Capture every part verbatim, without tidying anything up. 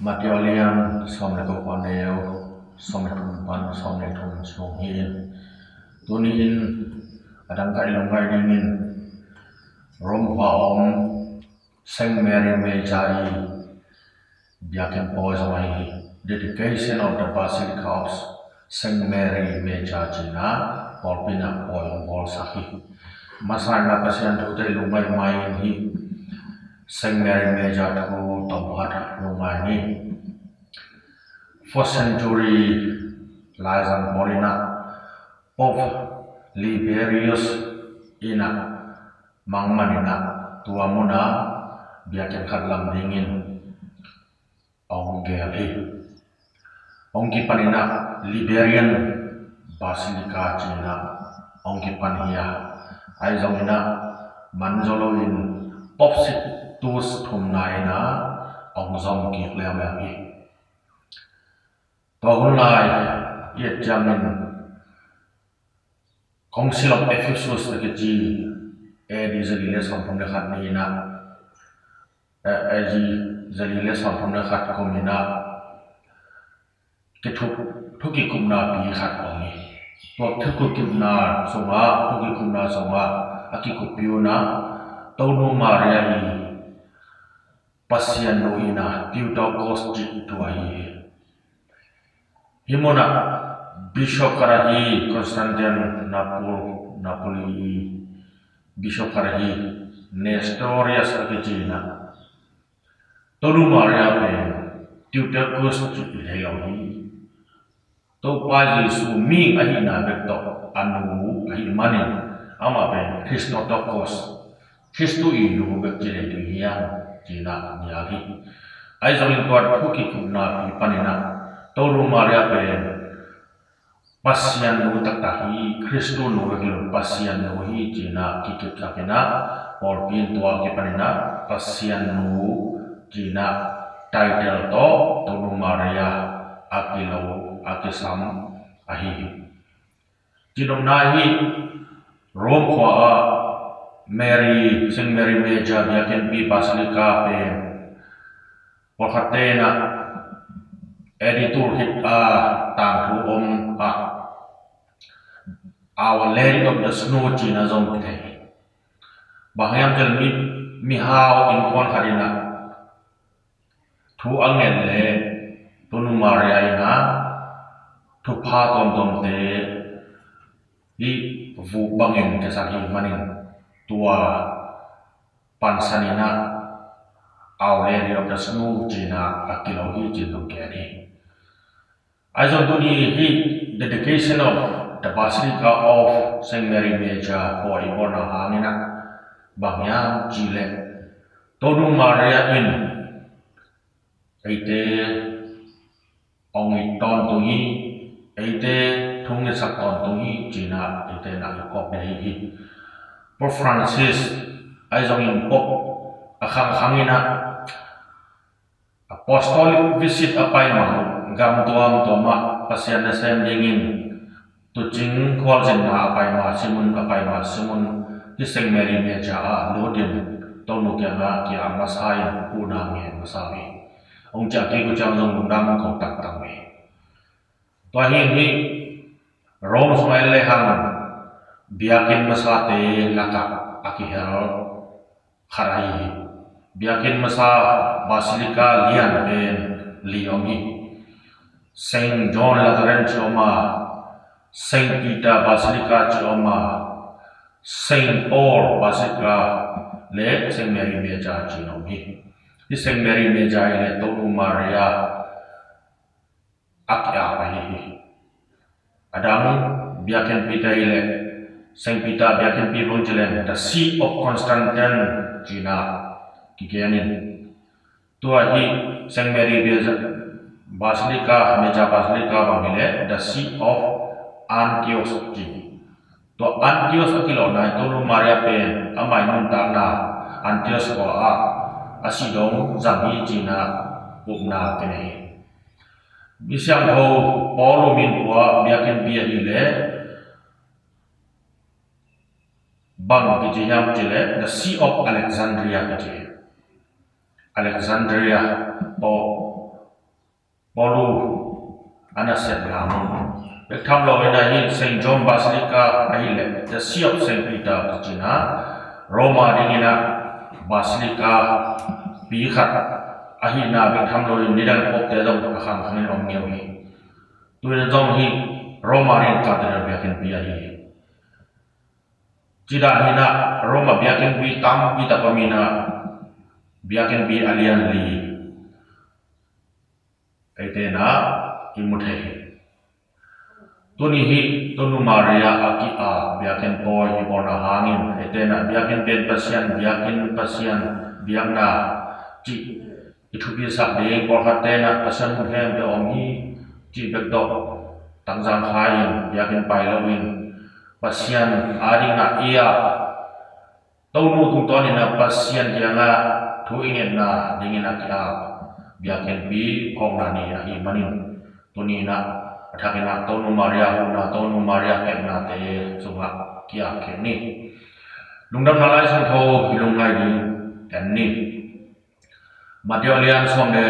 Matthew a lian sawm le kua, a neu sawm le thum pan sawm le thum sung hi in, tuni in a dang ka i lungngaih dingin Rome khua a om Saint Mary Major i biakinn pawi zong ahi hi. Dedication of the Basilica of Saint Mary Major cih na pawlpi in a pawi hong bawlsak hi. Masa in a Pasian thute i lungngaih mai in hi. Saint Mary Major thu tawm khat lungngaih ni. Fourth century laizang pawl in a Pope Liberius in a mangman in a tua mun a biakinn khat lam dingin a hong gel hi. Hong kipan in a Liberian Basilica cih na hong kipan hi a, ahi zongin a man zo loin Pope Sixtus thumna in a hong zom kik leuleu hi. Tua hun lai i et ciangin Council of Ephesus a kici A D zali le sawmthum le khat ni in a, eh, A D zali le sawmthum le khat kum in a kithuk, thukikupna pi khat a om hi. Tua thukikupna sungah, thukikupna sungah a kikuppi un a Tonu Maria i Pasian nu in a Theotokos cih thu ahi hi. Hih mun ah bishop khat ahi, Constantinople, Napoli bishop khat ahi, Nestorius a kici in a Tonu Maria pen Theotokos cih i thei lo hi. Topa Jesu mihing ahihna bek tawh a nu ahih manin amah pen Christotokos, Khristu i nu bek ci leh ding hiam, ci-in a ngial hi. Ahi zongin tua thukikupna pi panin a Tonu Maria pen Pasian nu taktak hi, Khristu nu bek hi lo, Pasian nu hi ci-in a kikipsak in a, pawlpi in tua kipanin a Pasian nu ci-in a title tawh Tonu Maria a kilo, a kisam ahi hi. Cidamna hi. Rome khua ah Mary, Saint Mary Major biakinnpi Basilica pen pawlkhatte in a editor hit a tangthu om a, Our Lady of the Snow ci-in a zong kithei. Bang hiam cih leh mi, mihau innkuan khat in a thu a ngen leh Tonu Maria in a thupha tuamtuamte hi vuk bangin kisak hi manin tua pansan in a Our Lady of the Snow ci-in a a kilo hi ci-in zong gen hi. Ahi zong tuni hih dedication of the Basilica of Saint Mary Major khua i bawlna hangin a bang hiam cih leh Tonu Maria in eite hong it tawntung hi, eite thu ngetsak tawntung hi ci-in a eite in a i kawk ding hi. Pope Francis ahi zongin Pope a khangkhang in a apostolic visit a pai ma, gam tuamtuam ah Pasian nasem dingin tuucing khualzinna a pai ma, simun a pai ma, simun hih Saint Mary Major ah lut in Tonu kiangah kia masa in huhna ngen masa hi. Hong ciah kik uh ciang zong lungdam ko taktak hi. Tua hi in hih Rome sungah en lehang biakinn masate lakah a kihel khat ahi hi. Biakinn masa Basilica lian pen li om hi. Saint John Lateran ci om a, Saint Peter Basilica ci om a, Saint Paul Basilica le Saint Mary Major ci om hi. Hih Saint Mary Major hi leh Tonu Maria a ki-ap ahi hi. A dang biakinnpite hi leh Saint Peter biakinnpi bang ci leng the See of Constantine ci-in a kigen in, tua hih Saint Mary Basilica, Major Basilica bang hi leh the See of Antioch ci. Tua Antioch a kilawhna in Tonu Maria pen amah i nuntakna Antioch khua ah a si dong zang hi ci-in a upna kinei hi. Mi siangtho Paul min khua biakinnpi ahih leh bang kici hiam cih leh the See of Alexandria kici hi. Alexandria tawh Paulu a nasepna mun. Bek tham lo in ah hih Saint John Basilica ahih leh The See of Saint Peter kici in ah Roma ding in ah Basilica pi khat ahihna bek tham lo in nidang Pope te zong a khangkhang in om ngei uh hi. Tu in ah zong hih Roma ding in Cathedral biakinnpi ahi hi. Ci dan hi in ah Roma biakinnpi tampi tak om in ah biakinnpi a lian li eite in ah i mu thei hi. Tuni hih Tonu Maria a ki-ap biakinn pawi i bawlna hangin eite in ah biakinn pen Pasian, biakinn Pasian biakna cih i thupisak ding, pawlkhatte in ah Pasian hun khempeuh om hi cih bek tawh tangzang kha in biakinn pai lo in Pasian ading in ah i ap, Tonu tungtawn in ah Pasian kiangah thu i ngetna ding in ah ki-ap biakinnpi phawkna ni ahih manin tuni in ah a thak in ah Tonu Maria huhna, Tonu Maria kepnate sungah ki-ap kik ni. Lungdamna Lai Siangtho i lungngai ding en ni. Matthai a lian sawm le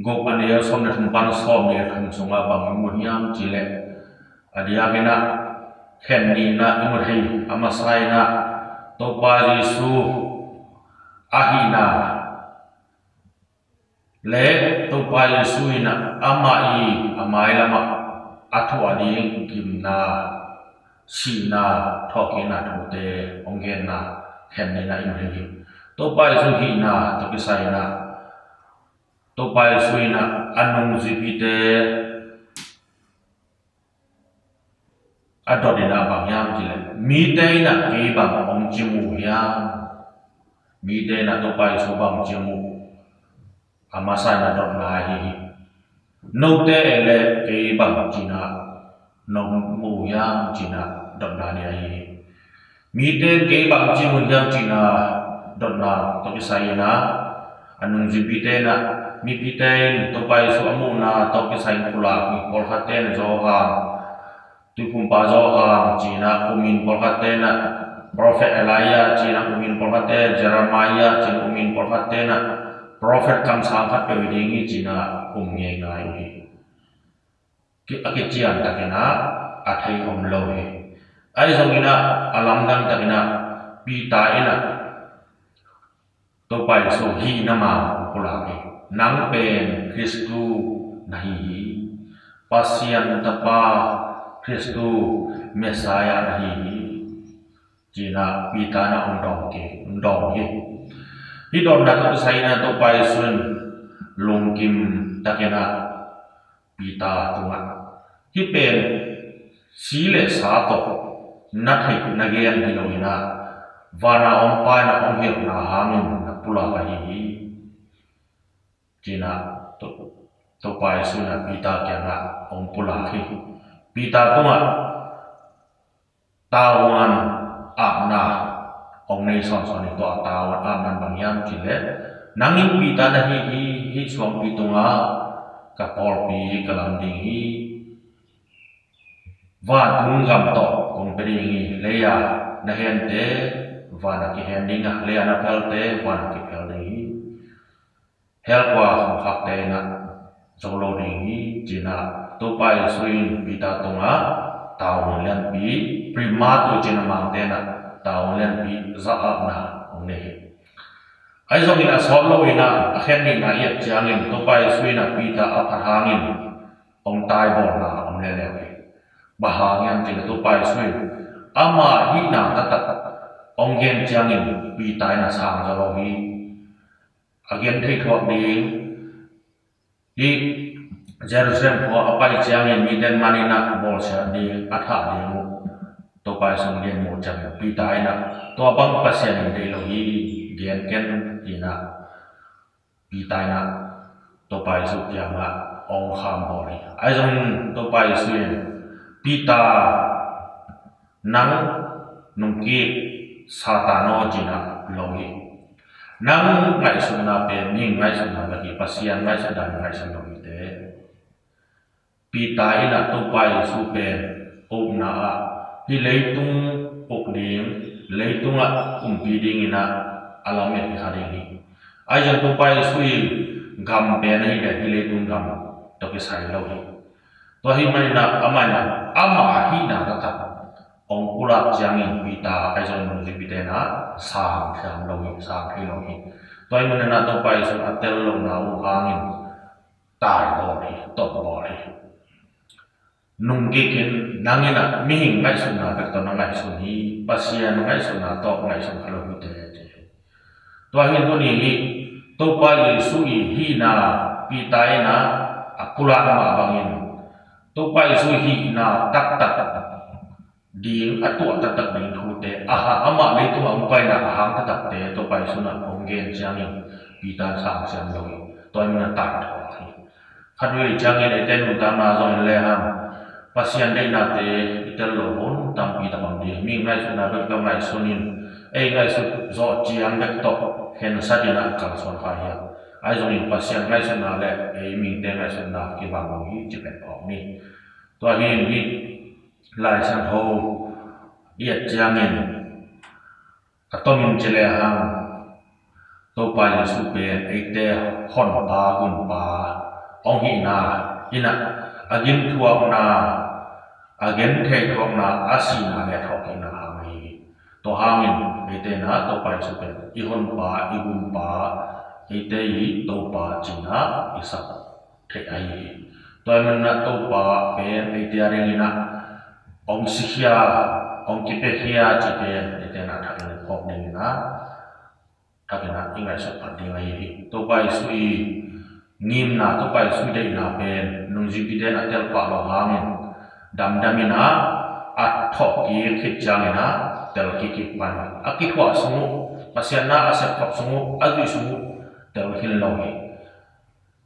guk, a neu sawm le thum pan sawm le thum sungah bang i mu hiam cih leh, a diak in ah khen nih in ah i mu thei. A masa in ah Topa Jesu a hihna le Topa Jesu in ah amah i a mailam ah a thuah ding gimna, sihna, thawhkikna thute hong genna khen nih in ah i mu thei hi. Topa Jesu hihna tawh kisai in ah Topa Jesu in ah a nungzuipite a dot in ah bang hiam cih leh, mite in ah kei bang hong ci mu hiam? Mite in ah Topa Jesu bang ci mu? A masa in ah dotna ahi hi. Note e le kei bang ci in ah nong mu hiam cih in ah dotna ni ahi hi. Mite in kei bang ci mu hiam cih in ah dotna tawh kisai in ah a nungzuipite in ah mipite in Topa Jesu a muhna tawh kisai in pulak hi. Pawlkhatte in ah Johan, Tuiphumpa Johan ci in ah um in, pawlkhatte in ah Prophet Elijah ci in ah um in, pawlkhatte Jeremiah ci in ah um in, pawlkhatte in ah prophet kamsang khat peuh hi ding hi ci in ah um ngeingai uh hi. Ki-, a kician tak in ah a thei om lo hi. Ahi zongin ah a lamdang tak in ah Peter in ah Topa Jesu hihna mang pulak hi. Nang pen Khristu na hi hi. Pasian Tapa, Khristu, Messiah na hi hi, ci in ah Peter in ah hong dawng hi, hong dawng hi. Hih dawnna tawh kisai in ah Topa Jesu in lungkim tak in ah Peter tungah, hih pen si le sa tawh na theih na gen hi lo in ah, van a om Pa in ah hong hilhna hangin na pulak ahi hi, ci in ah To-, Topa Jesu in ah Peter kiangah hong pulak hi. Peter tungah tavuan apna hong nei sawnsawn hi. Tua tavuan apna bang hiam cih leh, nang in Peter na hi hi, hih suangpi tungah ka pawlpi ka lam ding hi. Vantung gam tawh kong pia ding hi. Lei-a na hente van ah kihen ding a, lei-a na phelte van ah kiphel ding hi. Hell kua khangkhakte in ah zo lo ding hi, ci in ah Topa Jesu in Peter tungah tavuan lianpi, primatu ci in ah Mangte in ah tavuan lianpi za apna hong nei hi. Ahi zongin a sawt lo in ah a khen nihna i et ciangin Topa Jesu in ah Peter a phat hangin hong taibawlna om leuleu hi. Bang hang hiam cih leh Topa Jesu in ama hihna taktak hong gen ciangin Peter in ah sang zaw lo hi. A gentheih thuak ding, hih Jerusalem khua a pai ciangin mite in man in ah bawlsiat ding, a thah ding uh Topa Jesu in gen mawk ciangin Peter in ah tua bang Pasian in deih lo hi, gen ken, ci in ah Peter in ah Topa Jesu kiangah hong kham bawl hi. Ahi zongin Topa Jesu in, Peter, nang nungkik, Satan aw, ci in ah lo hi. Nang ngaihsutna pen mi ngaihsutna bek hi, Pasian ngaihsutna ngaihsun lo hi teh. Peter in ah Topa Jesu pen upna ah hih leitung uk ding, leitungah umpi ding in ah a lamet hi kha ding hi. Ahi zong Topa Jesu in gam pen ahi le hih leitung gam tawh kisai lo hi. Tua ahih manin ah amah in ah ama hihna taktak hong pulak ciangin Peter ahi zongin nungzuipite in ah sang thiam lo hi, sang thei lo hi. Tua ahih manin ah Topa Jesu in a tel lohna uh hangin taibawl hi, totbawl hi. Nung kik in, nang in ah mihing ngaihsutna bek tawh na ngaihsun hi, Pasian ngaihsutna tawh ngaihsun kha lo hi teh, ci hi. Tua hi tuni hi, Topa Jesu i hihna Peter in ah a pulak mah bangin Topa Jesu hihna taktak ding, a tuah taktak ding thute, aha, amah leitungah hong paina a hang taktakte Topa Jesu in ah hong gen ciangin Peter sang siam lo hi. Tua in ah taithaw hi. Khatvei ciangin eite nuntakna zong en lehang, Pasian deihnate i tel loh hun tampi tak om ding. Mi ngaihsutna bek tawh ngaihsun in, ei ngaihsut zawh ciang bek tawh khensat in ah kalsuan kha hi a, ahi zongin Pasian ngaihsutna le ei mite ngaihsutna kibang lo hi, ci pen phawk ni. Tua hi in hih Lai Siangtho i et ciangin a tomin ci lehang, Topa Jesu pen eite honpa, gunpa hong hihna in ah a gimthuakna, a gentheih thuakna, a sihna le a thawhkikna hang ahi hi. Tua hangin eite in ah Topa Jesu pen i honpa, i gunpa, eite i Topa ci-in ah i sak thei ahi hi. Tua ahih manin ah Topa pen eite a dingin ah hong sikhia, hong kipiakhia cih pen eite in ah thakin phawk dingin ah, thakin ah i ngaihsut phat ding ahi hi. Topa Jesu i ngimna, Topa Jesu i deihna pen nungzuipite in a telpah loh hangin damdamin ah a thawhkik khit ciangin ah telkik kik pan, a kithuah sung uh, Pasian na a sepkhop sung uh, a zuih sung uh telkhin lo hi.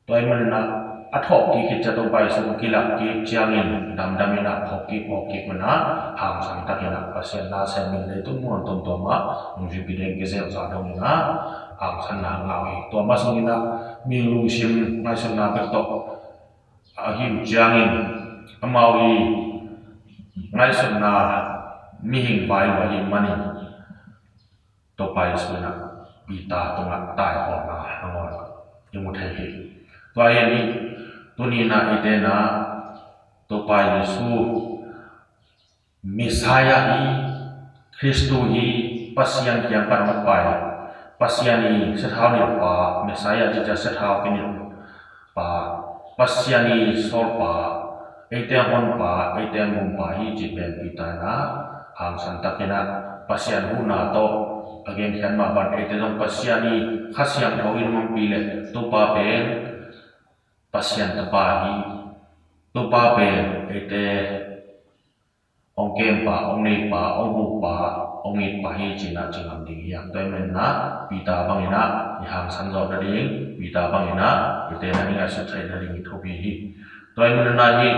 Tua ahih manin ah a thawhkik khit ciang Topa Jesu kilak kik ciangin damdamin ah phawkkik, phawkkik man ah hangsan takin ah Pasian na sem in leitung mun tuamtuam ah nungzuipite in kizelzah dongin ah hangsanna ngah uh hi. Tua mah sungin ah mi lungsim ngaihsutna bek tawh ahi uh ciangin amau i ngaihsutna mihing vai lua ahih manin Topa Jesu in ah Peter tungah taihawlna nangawn i mu thei hi. Tua hi a, tuni in ah eite in ah Topa Jesu Messiah hi, Khristu hi, Pasian kiang pan hong pai, Pasian i sathau nilhpa, Messiah cih ciang sathau kinilh pa, Pasian i sawlpa, eite a honpa, eite a gumpa hi cih pen Peter in ah hangsan takin ah Pasian huhna tawh a genkhiat mah bang, eite zong Pasian i Kha Siangtho in hong ompih leh Topa pen Pasian Tapa hi, Topa pen eite hong kempa, hong neipa, hong huhpa, hong itpa hi ci-in ah ci ngam ding hi hang. Tua ahih manin ah Peter bangin ah i hangsan zawh nading, Peter bangin ah eite in ah i ngaihsut theih nading i thupi hi. Tua ahih manin ah hih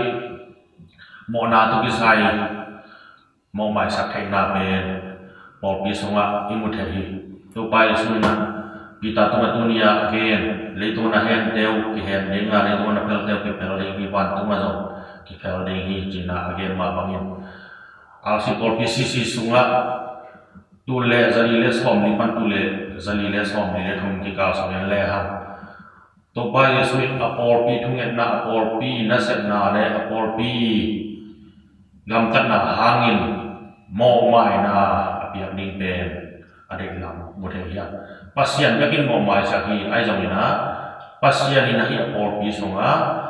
mawhna tawh kisai mawhmaisak theihna pen pawlpi sungah i mu thei hi. Topa Jesu in ah Peter tungah tuni-a a gen, leitung a na hente uh kihen ding a, leitung a na phelte uh kiphel ding hi, vantungah zong kiphel ding hi ci-in ah a gen mah bangin, R C pawlpi C C sungah tul le zali le sawmli pan tul le zali le sawmli le thum kikal sung en lehang, Topa Jesu in a pawlpi thungetna, a pawlpi nasepna le a pawlpi gamtatna hangin mawhmaina a piak ding pen a deih lam mu thei hi a. Pasian bekin mawhmaisak hi, ahi zongin ah Pasian in ah hih a pawlpi sungah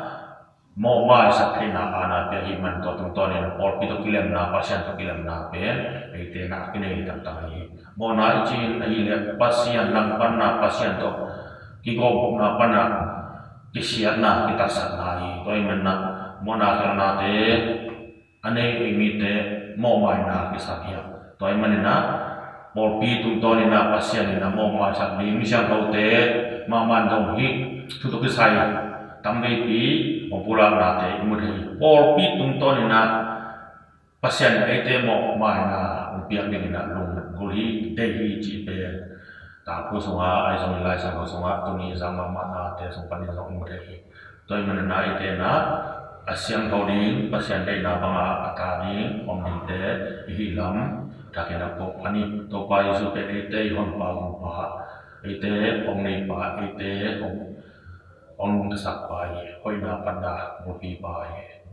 mawhmaisak theihna aana pia ahih man tua tungtawnin pawlpi tawh kilemna, Pasian tawh kilemna pen eite in ah kinei taktak hi. Mawhna i cih ahih leh Pasian langpanna, Pasian tawh kigawmkhopna pan ah kisiatna, kitatsakna hi. Tua ahih manin ah mawhna khialhnate a nei ei mite mawhmaina kisam hi a. Tua ahih manin ah pawlpi tungtawnin ah Pasian in ah mawhmaisak ding, mi siangthote mahmah in zong hih thu tawh kisai tamveipi hong pulaknate i mu thei hi. Pawlpi tungtawnin ah Pasian in eite mawhmaina hong piak dingin ah lunggulh hi, deih hi cih pen Tangthu sungah, ahi zongin Lai Siangtho sungah tuni zang mahmahnate sung panin zong i mu thei hi. Tua ahih manin ah eite in ah a siangtho ding, Pasian deihna bangah a ta ding om dingte i hih lam thakin a phawk pan hi. Topa Jesu pen eite i honpa, gumpa, eite hong neipa, eite hong Hong nungta sakpa hi. Hoihna panna mupipa hi.